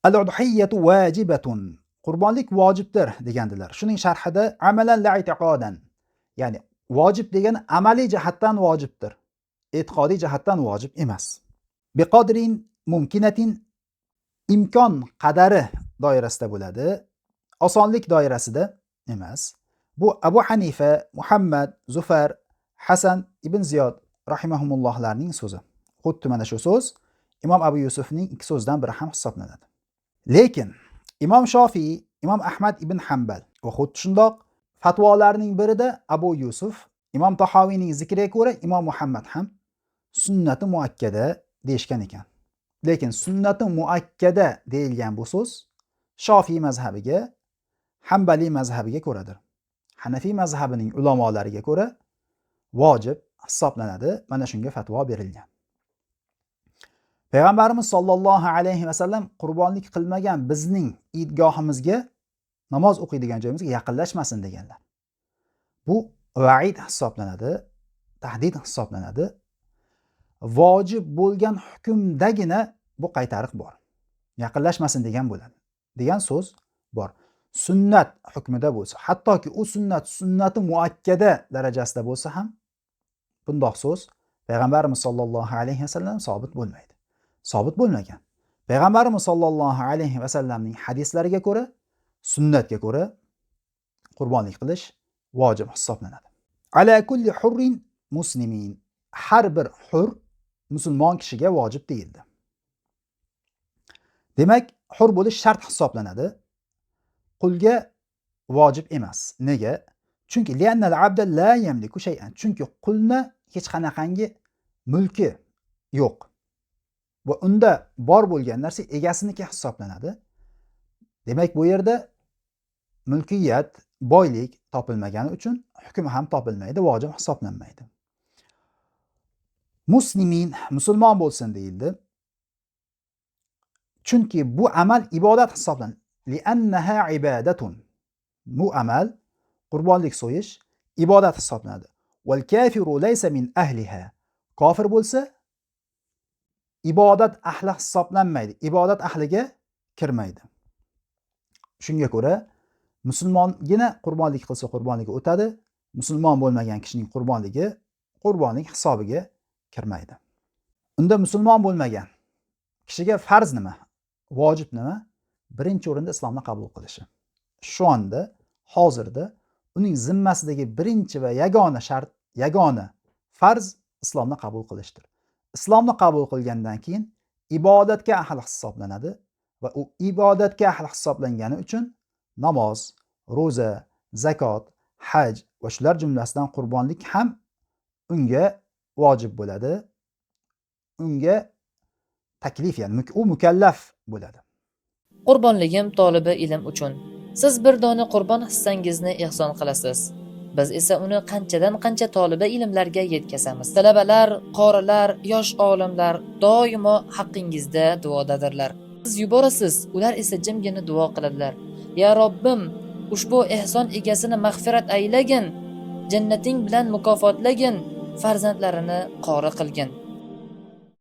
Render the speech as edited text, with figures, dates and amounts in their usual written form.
Al-udhiyyatu vajibatun. Qurbonlik vojibdir degandilar. Shuning sharhida amalan la i'tiqodan. Ya'ni vojib degani amaliy jihatdan vojibdir. E'tiqodiy jihatdan vojib emas. Biqadrin mumkinatin, imkon qadari doirasida bo'ladi, osonlik doirasida emas. Bu Abu Hanifa, Muhammad, Zufar, Hasan ibn Ziyod rahimahumullohlarning so'zi. Xuddi mana shu so'z Imom Abu Yusufning ikki so'zidan biri ham hisoblanadi. Lekin Imom Shofiy, Imom Ahmad ibn Hanbal va xuddi shundoq fatvolarning birida Abu Yusuf, Imom Tahoviyning zikriga ko'ra Imom Muhammad ham sunnati muakkada deyishgan ekan. Lekin sunnati muakkada deyilgan bu so'z Shofiy mazhabiga, Hanbali mazhabiga ko'radir. Hanafiy mazhabining ulamolariga ko'ra vojib hisoblanadi. Mana shunga fatvo berilgan. Payg'ambarimiz sollallohu alayhi vasallam qurbonlik qilmagan bizning idgohimizga, namoz o'qiydigan joyimizga yaqinlashmasin deganlar. Bu vaid hisoblanadi, tahdid hisoblanadi. Vojib bo'lgan hukmdagina bu qaytariq bor. Yaqinlashmasin degan bo'ladi, degan so'z bor. Sunnat hukmida bo'lsa, hattoki u sunnat sunnati muakkada darajasida bo'lsa ham bundoq so'z Payg'ambarimiz sollallohu alayhi vasallam sobit bo'lmaydi. Sobit bo'lmagan. Payg'ambarimiz sollallohu alayhi vasallamning hadislariga ko'ra, sunnatga ko'ra qurbonlik qilish vojib hisoblanadi. Ala kulli hurrin muslimin. Har bir hur musulmon kishiga vojib deyildi. Demak, hur bo'lish shart hisoblanadi. Qulga vojib emas. Nega? Chunki li'annal abda la yamliku shay'an. Chunki qulni hech qanaqangi mulki yo'q. Va unda bor bo'lgan narsa egasiniki hisoblanadi. Demak, bu yerda mulkiyat, boylik topilmagani uchun hukm ham topilmaydi, vojib hisoblanmaydi. Muslimin, musulmon bo'lsin deyildi. Chunki bu amal ibodat hisoblanadi. Li'annaha ibadatun. Bu amal, qurbonlik so'yish ibodat hisoblanadi. Wal kafiru laysa min ahliha. Kofir bo'lsa ibodat ahli hisoblanmaydi, ibodat ahliga kirmaydi. Shunga ko'ra musulmongina qurbonlik qilsa qurbonligi o'tadi, musulmon bo'lmagan kishining qurbonligi qurbonlik hisobiga kirmaydi. Unda musulmon bo'lmagan kishiga farz nima? Vojib nima? Birinchi o'rinda islomni qabul qilishi. Shu onda, hozirda uning zimmasidagi birinchi va yagona shart, yagona farz islomni qabul qilishdir. Islomni qabul qilgandan keyin ibodatga ahli hisoblanadi va u ibodatga ahli hisoblangani uchun namoz, ro'za, zakot, haj va shular jumlasidan qurbonlik ham unga vojib bo'ladi. Unga taklif, ya'ni u mukallaf bo'ladi. Qurbonligim tolibi ilm uchun. Siz bir dona qurbon hissangizni ehson qilasiz. Biz esa uni qanchadan qancha tolibi ilmlarga yetkazamiz. Talabalar, qorilar, yosh olimlar doimo haqqingizda duodadirlar. Siz yuborasiz, ular esa jimgina duo qiladilar. Ya Robbim, ushbu ehson egasini mag'firat aylagin, jannating bilan mukofotlagin, farzandlarini qori qilgin.